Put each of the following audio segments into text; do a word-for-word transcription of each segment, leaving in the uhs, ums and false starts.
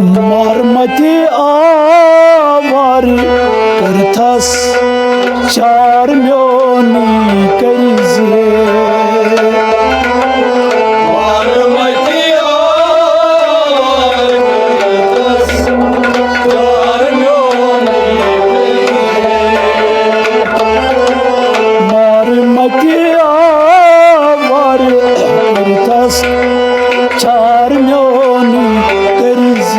مارمتی آوار کٔرتھس، چار میونی کٔرۍ زِ۔ مارمتی آوار کٔرتھس، چار میونی کٔرۍ زِ۔ مارمتی آوار کٔرتھس، چار میونی کٔرۍ زِ۔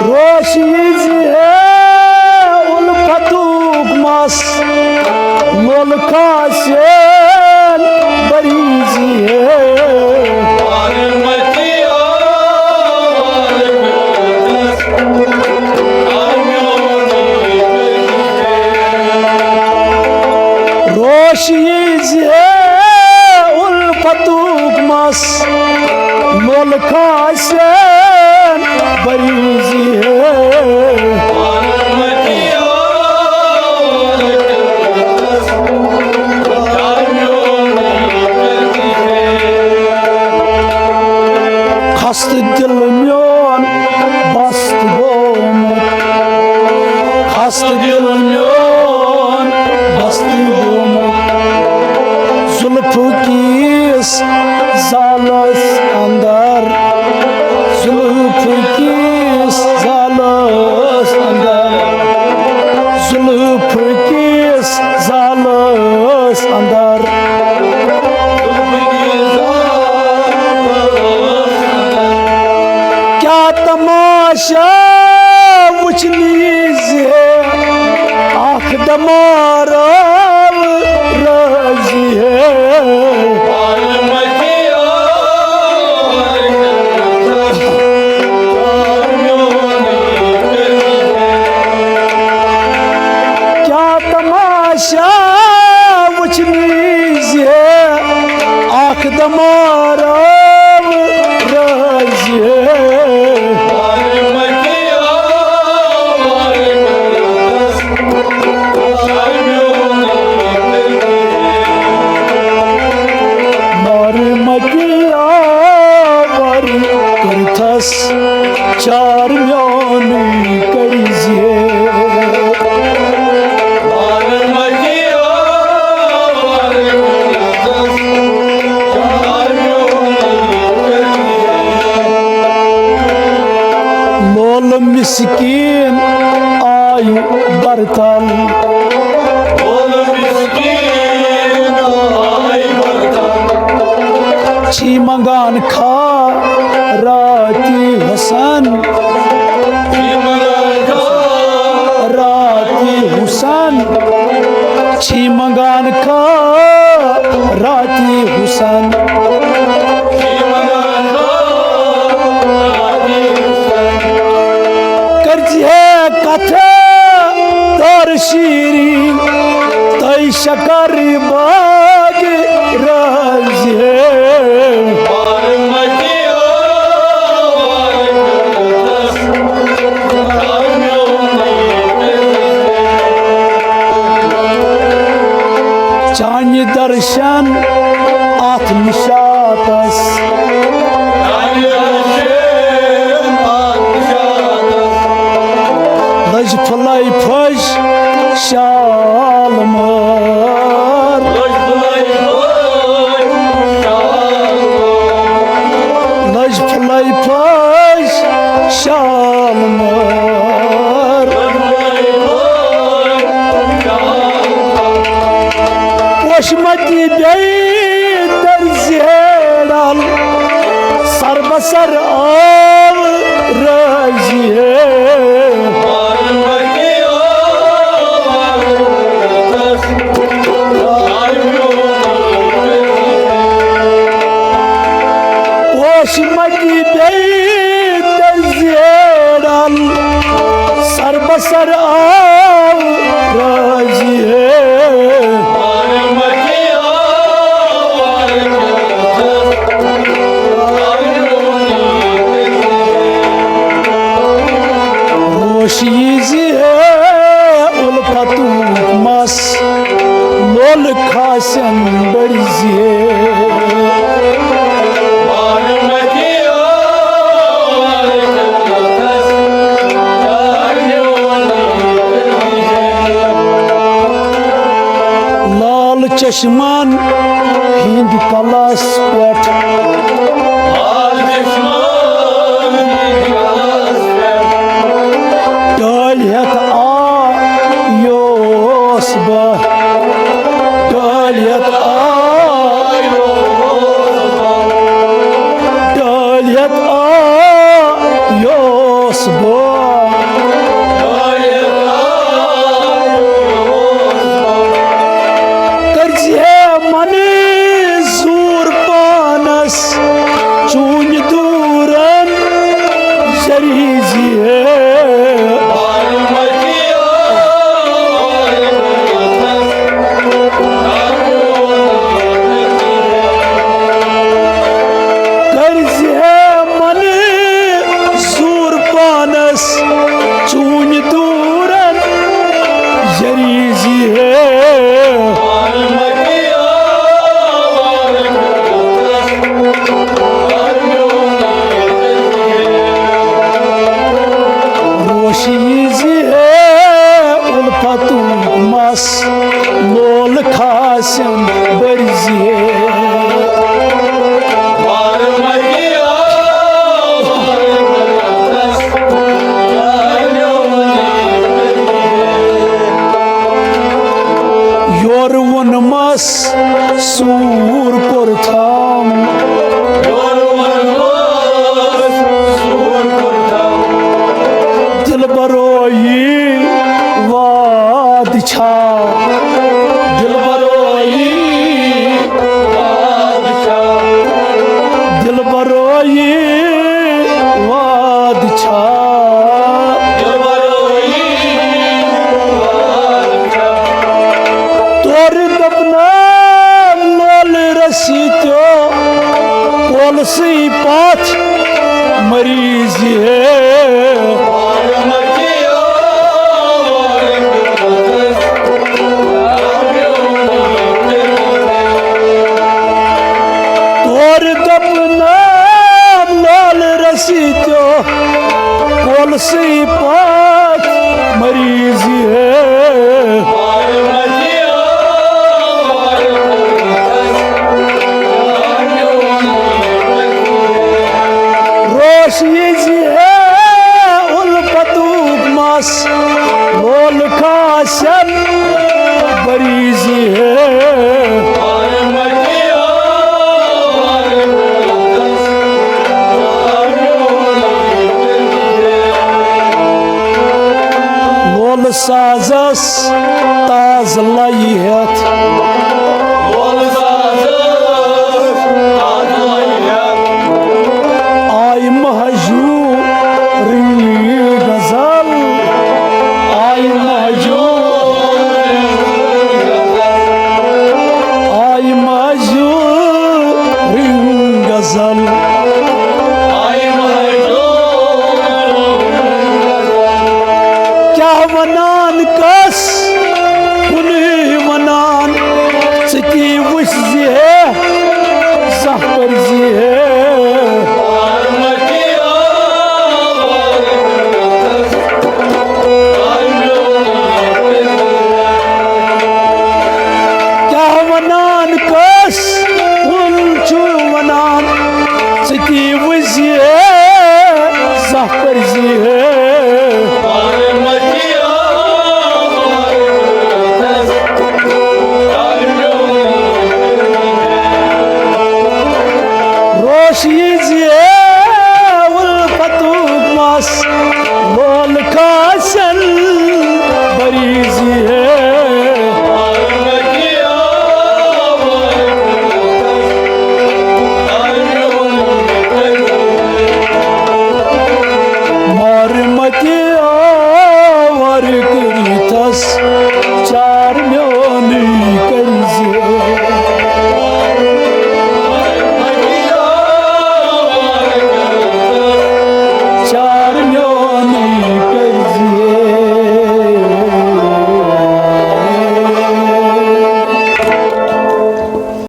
روش یی زِ ہے الفتُک مس، مُلکہ سین بری زِ ہے۔ روش یی زِ ہے الفتُک مس، مُلکہ سین بری زِ ہے۔ خستہٕ دِل میون بست گوٚمُت، خستہٕ دِل میون بست گوٚمُت۔ زُلفہٕ کِس زالس اندر، زُلفہٕ کِس زالس اندر، زُلفہٕ کِس زالس اندر۔ کیا تماشا وچھنی زِ اکھ دمارو رازی ہے۔ کیا تماشا وچھنی زِ اکھ دمارو رازی ہے۔ مارمتی آوار کٔرتھس، چار میونی کٔرۍ زِ۔ لول مسکین آیہِ برتل۔ چھی منگان خیراتی حسن۔ راتی حسن، چھی منگان خیراتی حسن۔ کٔرزِ ہے کتھ تور شیرین، تۄہہِ شکر باغ رازِ ہے۔ چانہِ درشن اتھ نشاتس، لٔج پھُلے پھٔج شالمٲر۔ لٔج پھُلے پھٔج شالمٲر۔ پوشمتی بیٚیہِ درزِ ہیڑل، سر بسر آو رازِ ہے۔ پوش متی بیٚیہِ درزِ یہِ زِ ہے اُلفتُک مَس لول کھاسن بٔرۍ زِ ہے۔ لال چشمان ہِنٛدِ کلس پٮ۪ٹھ۔ ٹٲلۍ ہٮ۪تھ آیوس بہٕ۔ ٹٲلۍ ہٮ۪تھ آیوس بہٕ۔ ٹٲلۍ ہٮ۪تھ آیوس بہٕ۔ کٔرۍ زِ ہے منظوٗر پانس چوٗنہِ دوٗرن ذٔریعہٕ زِ ہے۔ کٔرۍ زِ ہے منظوٗر پانس چوٗنہِ دوٗرن ذٔریعہٕ زِ ہے۔ روشی زِ ہے اُلفتُک مَس لول کھاسن بٔرۍ زِ ہے۔ یورٕ ووٚنمس سوٗر کوٚرتھم۔ دلبرویی واد چھا؟ دلبرویی واد چھا؟ دلبرویی واد چھا؟ تورٕ دوٚپنم لول رسی تیو کولسٕے پتھ مریض ہے۔ تورٕ دوٚپنم لول رسی تیو کولسٕے پتھ مریض ہے۔ روش یہِ زِ ہے اُلفتُک مَس لول کھاسن بٔرۍ زِ ہے۔ لول سازس تاز لایہِ ہٮ۪تھ۔ آیہِ مہجوٗرٕنۍ غزل۔ آیہِ مہجوٗر۔ آیہِ مہجوٗرٕنۍ غزل۔ کیٛاہ ونان کس کُنُے ونان، ژٕ تی وٕچھ زِ ہے، زانٛہہ پٔرۍ زِ ہے۔ کیٛاہ ونان کس کُن چھُ ونان، ژٕ تی وٕچھ زِ ہے، زانٛہہ پٔرۍ زِ ہے۔